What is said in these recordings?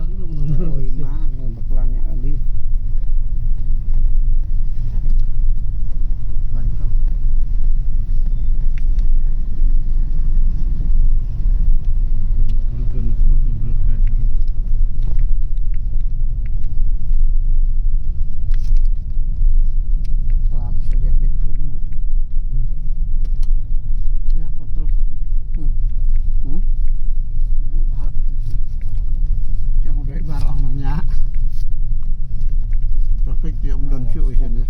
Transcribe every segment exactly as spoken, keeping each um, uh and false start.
Oi ma, bakla ñiah kali. Traffic te ym don shuh shane.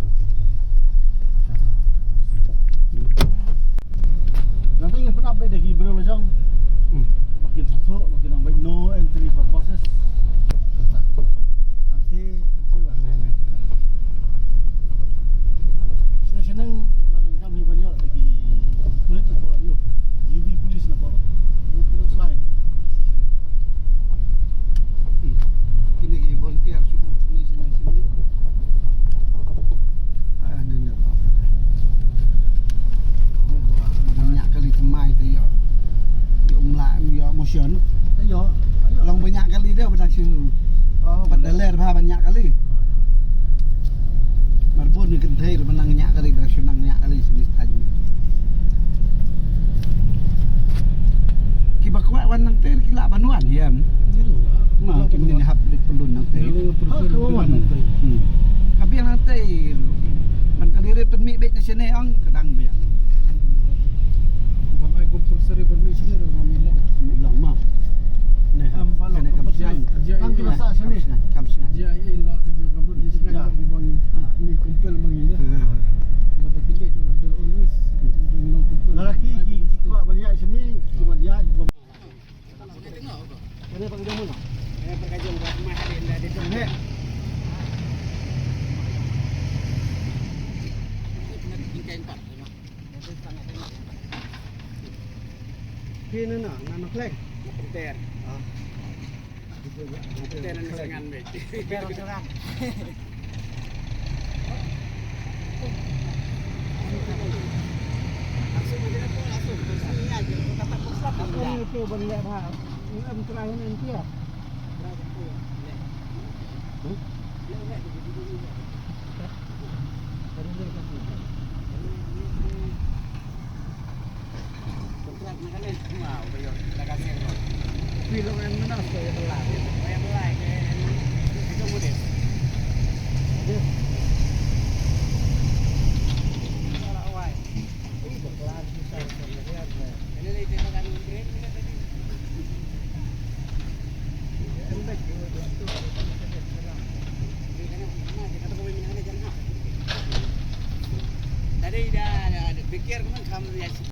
Nangta ngin pynap beit da ki briew la jong. Hmm. Ba kin sngewthuh, ba kin ong beit no entry for buses. Tangte, tangte ba. Ne, ne. Station nang, la nang kam hi ban ïoh da ki pulit na pdeng, ïoh. U B police na pdeng. U B police lai. Hmm. Kine ki volunteer shu. Ah, ne, ne. Ba dang ñiah kali thymmai te ïoh. Ïoh mlak, ïoh motion. Ïoh, ïoh. Long ba ñiah kali de ba dang shu. Oh, pat da ler bha ban ñiah kali. Mar bun ki kynthei ba nang ñiah kali, ba dang shu nang ñiah kali sini stan. Kiba kwah wan nangte ki lah ban wan, ïa. Ma, kim nym hap leit pynlun nangte. Ha, ka wan nangte. Hmm. Ka biang nangte. Man ka lirit pynmih beit na shane ong ka dang biang. Ban ai compulsory ban mih shane ruh ngam ïoh. Ngam ïoh ma. Ne, ha, shane kam shane. Tang ki la sah shane. Kam shane. Ji ai ai la ka jong ka bud ji shane. Ki bang ni compel ma ngi. La da ki leit la da always. Lada ki ki kwah ban ïaid shane, ki ban ïaid. Phi na na, na na plek. Na pynter. Ah. Na pynter na na sangan mej. Pynter na sangan. Langsung aja deh, langsung. Langsung ini aja. Kata pusat aja. Ini tuh ban leh bha. Ini em try ini dia. Try ini dia. Leh. Huh? Leh, leh. Kontrak na kane. Ma, uba ïoh da ka seng ko. Phi long en mena ko ïa ka lai. Ïa ka lai ke en. Itu mudik. Aduh. Ora wai. Ih, bakla kita. Ini lagi tengok kan brand ni tadi. Tadi dah, dah, dah fikir kan, kamu ya.